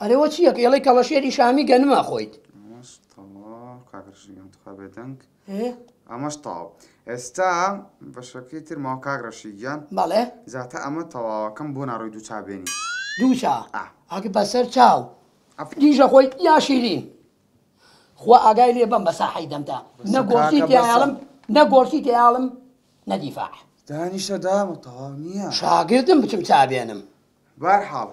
ئەرێ وە چیە کە ئێڵەی کەڵەشێری شامی گەنم ئەخۆیت. ئەمەش تەواو کاک ڕەشید گیان تخوا بێدەنگ. ئێ. ئەمەش تەواو ئێستا بەشەکەی تر ماوە کاک ڕەشید گیان. بەڵێ. جا تا ئەمە تەواوەکەم بۆ ناڕۆی دوو چا بێنی. دوو چا؟ ئا. ئەک بەسەر چاو. عەفو. دیژە خۆی یا شیرین. خوا ئاگای لێ بەم بە ساحەی دەمتا بەسە نە گۆڵچی کاکە بەسە. تیایەڵم نە گۆڵچی تیایەڵم نە دیفاع. دانیشە دامە تەواو نییە. شاگردم بچم چا بێنم. بەهەرحاڵ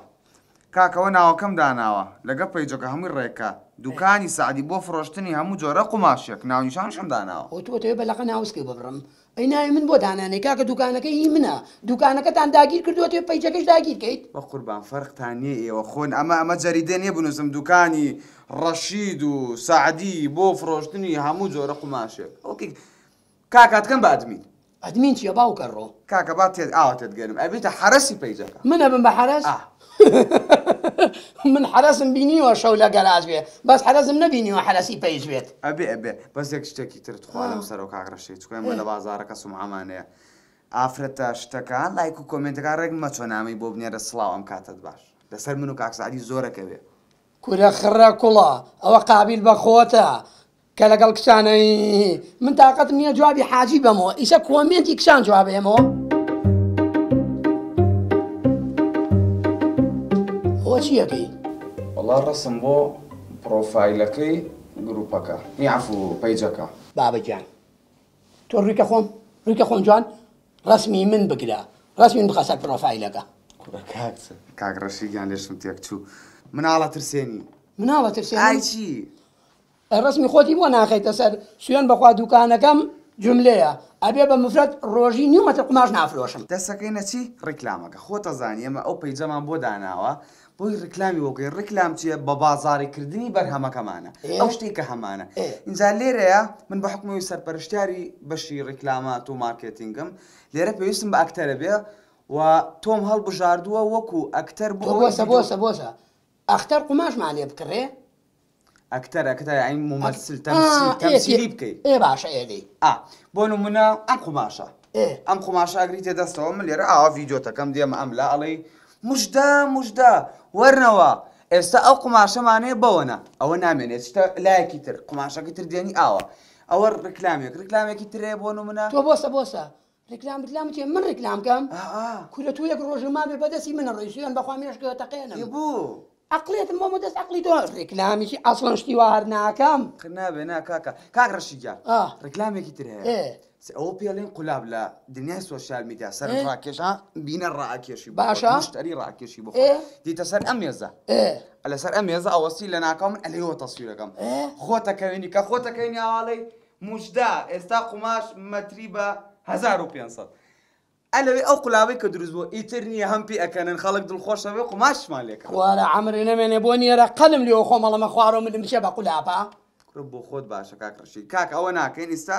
کاک ئەوە ناوەکەم داناوە لەگەڵ پەیجەکە هەمووی ڕێکە دوکانی سەعدی بۆ فڕۆشتنی هەموو جۆرە قوماشێک ناونیشانشم داناوە. خۆ تۆ ئەتەوێ بە لەقە ناوسکت ببڕم ئەی ناوی من بۆ دانانێی کاکە دوکانەکە هی منە دوکانەکەتان داگیر کردووە ئەتەوێ پەیجەکەش داگیر کەیت. بەقوربان فەرقتان نیە ئێوە خۆن ئەمە ئەمە جەریدە نیە بنوسم دوکانی ڕەشید و سەعدی بۆ فڕۆشتنی هەموو جۆرە قوماشێک ئۆکەی کاکە ئەتکەم بە ئەدمین. ئەدمین چیە باوکە ڕۆ. کاکە با تێت ئاوا تێت گەنم ئەبیتە حەرەسی پەیجەکە. من ئەبم بە حەرەس؟ ئا. من حەرەسم بینیوە شەو لە گەراج بێ بەس حەرەسم نەبینیوە حەرەسی پەیج بێت. ئەبێ ئەبێ بەس یەک شتێکی تر تخوا لەم سەرەوە کاک ڕەشید چونکە ئێمە لە بازاڕەکە سومعەمان هەیە ئافرەتە شتەکان لایک و کۆمێنتەکان ڕێک مەچۆ نامەی بۆ بنێرە سڵاو ئەم کاتەت باش لەسەر من و کاک سەعدی زۆرەکەوێ. کورە خڕە کوڵە ئەوە قابیل بە خۆتە کە لەگەڵ کچانە هی من تاقەتم نییە جوابی حاجی بەمەوە ئیسە کۆمێنتی کچان جواب ئێمەوە ئەوە چیەکەی؟ وەڵا ڕەسم بۆ پڕۆفایلەکەی گروپەکە نی عەفو پەیجەکە. بابە گیان تۆ ڕوویکە خۆم ڕوویکە خۆم جوان ڕەسمی من بگرە ڕەسمی من بخە سەر پڕۆفایلەکە. کوڕە کاک کاک ڕەشی گیان لێشم تێک چوو مناڵە ترسێنی. مناڵە ترسێنم؟ ئای چی؟ ئەی ڕەسمی خۆتی بۆ ناخەیتە سەر سوێن بەخوا دوکانەکەم جوملەیە ئەبێ بە مفرەت ڕۆژی نیو مەتر قوماش نافرۆشم. دەسەکەینە چی ڕیکلامەکە خۆتەزانی ئێمە ئەو پەیجەمان بۆ داناوە بۆی ڕیکلامی بۆ بکەین ڕیکلام چیە بە بازاڕی کردنی بەرهەمەکەمانە ئەو شتەی کە هەمانە ئینجا لێرەیە من بە حوکمی ئەوەی سەرپەرشتیاری بەشی ڕیکلامات و مارکێتینگم لێرە پێویستم بە ئەکتەرە بێ و تۆم هەڵبژاردووە وەکو ئەکتەر بۆ تۆ ئەوەی بۆسە ڤیدیۆ بۆسە بۆسە ئەختەر قوماشمان لێ بکڕێ ئەکتەر ئەکتەر یانی مومەسل تەمسیل ئا ئێ تەمسیلی بکەی ئێ باشە ئێ دەی ئا بۆ نمونە ئەم قوماشە ئێ ئەم قوماشە ئەگریتە دەستەوە من لێرە ئاوا ڤیدیۆتەکەم دێمە ئەم لا ئەڵێی مژدە مژدە وەرنەوە ئێستا ئەو قوماشەمان هەیە بەوەنە ئەوە نامێنێت چتە لایەکی تر قوماشەکەی تر دێنی ئاوا ئەوە ڕیکلامێک ڕیکلامێکی تر هەیە بۆ نمونە تۆ بۆسە بۆسە ڕیکلام ڕیکلام چیە من ڕیکلام کەم ئا ئا کورە تۆ یەک ڕۆژ مابێ بەدەستی منە ڕۆی سوێن بەخوا مێشکە تەقێنم ئێ بۆ عەقڵێتم بۆمە دەست عەقڵی تۆ ڕیکلامی چی ئەسڵەن شتی وا هەر ناکەم. خ نابێ نا کاکە کاک ڕەشید گیان ئا. ڕیکلامێکی تر هەیە ئێ. ئەوە پێ ئەڵێن قولاب لە دنیای سۆشیال میدیا سەرنج ئێ. ڕاکێش ها بینەر ڕائەکێشی بۆ خۆت باشە. مشتەری ڕاکێشی بۆ ئێ. خۆت دیتە سەر ئەم مێزە ئێ. لەسەر ئەم مێزە ئەوەستی لەناکاو من ئەلێوە تەسویرەکەم ئێ. خۆتەکەوێنی کە خۆتەکەوێنی ئاواڵێی مژدە ئێستا قوماش مەتری بە 1500 ئەلەوێ ئەو قولابەی کە دروست بووە ئیتر نییە هەم پێ ئەکەنن خەڵک دڵخۆش ئەبێ قوماشمان لێ کڕن. کوا لە عەمرێ نەمێنێ بۆ نیەرە قەلم لێوە خۆم ئەڵەمە خوارەوە ملم بچێ بە قولابە. کوڕە بۆ خۆت باشە کاک ڕەشید کاکە ئەوە ناکەین ئیستا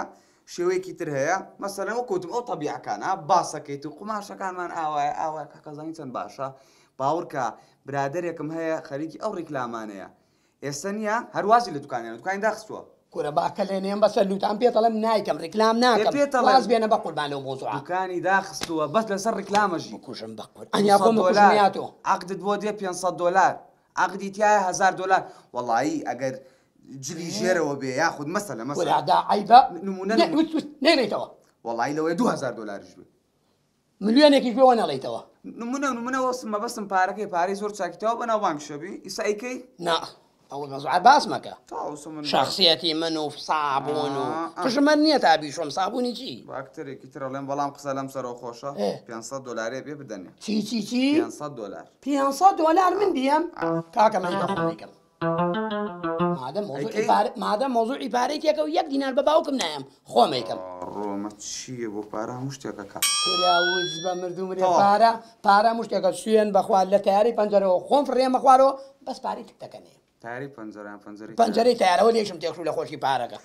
شێوەیەکی تر هەیە مەسەلەن وەک وتم ئەو تەبیعەکانە باسەکەیت و قوماشەکانمان ئاوایە ئاوایە کاکە زانی چەند باشە باوەڕکە برادەرێکم هەیە خەریکی ئەو ڕیکلامانەیە ئێستا نیە هەر وازی لە دوکان هێنا دوکانی داخستوە. کورە با کەلێ نێم بەسەر لوتان پێت ئەڵێم نایکەم ڕیکلام ئێ ناکەم پێت ئەڵێم واز بێنە بەقوربان لەو مەوزوعە. دوکانی داخستوە بەس لەسەر ڕیکلامە ژی. بکوژم بەقورئان یا 200 خۆم بکوژم دۆلار یا تۆ. عەقدت بۆ دێ 500 دۆلار عەقدی تیایە 1000 دۆلار وەڵایی ئەگەر جلی ژێرەوە بێ یاخود مەسەلە مەسەلە کورە دا عەیبە نمونە نە وت وت نەیڵێیتەوە. وەڵایی لەوەیە 2000 دۆلاریش بێ. ملیۆنێکیش بێ وەنەڵێیتەوە. نمونە نمونە وەسم مەبەستم پارەکەی پارەی زۆر چاکی تەواو بەناوبانگیشە بی ئیسا ئەیکەی؟ نا ئەوە مەوزوعە باس مەکە. تەواو ئیسا من شەخسیەتی من و سابون و ئا قژم هەر نییە تا بیشۆم سابونی چی؟ با ئەکتەرێکی تر ئەڵێم بەڵام قسە لەم سەرەوە خۆشە ئێ. 500 دۆلارێ بێ بدەنێ. چی چی چی؟ 500 دۆلار. 500 دۆلار من بیەم؟ ئا. کاکە من ئەیکەم خۆم ئەیکەم. مادەم مەوزوعی ئەیکەی؟ پارە مادەم مەوزوعی پارەی تێکەوت یەک دینار بە باوکم نایەم خۆم ئەیکەم. ڕۆمە چییە بۆ پارە هەموو شتێک ئەکا. کورە وز بە مردوو مرێ تەواو. پارە پارە هەموو شتێکە سوێن بەخوا لە تەیارەی پەنجەرەوە خۆم فڕێمە خوارەوە بەس پارەی تکتەکە نەیەم. تەیارەی پەنجەرە یان پەنجەرەی تەیارە؟ پەنجەرەی تەیارەوە لێیشم تێکچوو لە خۆشی پارەکە.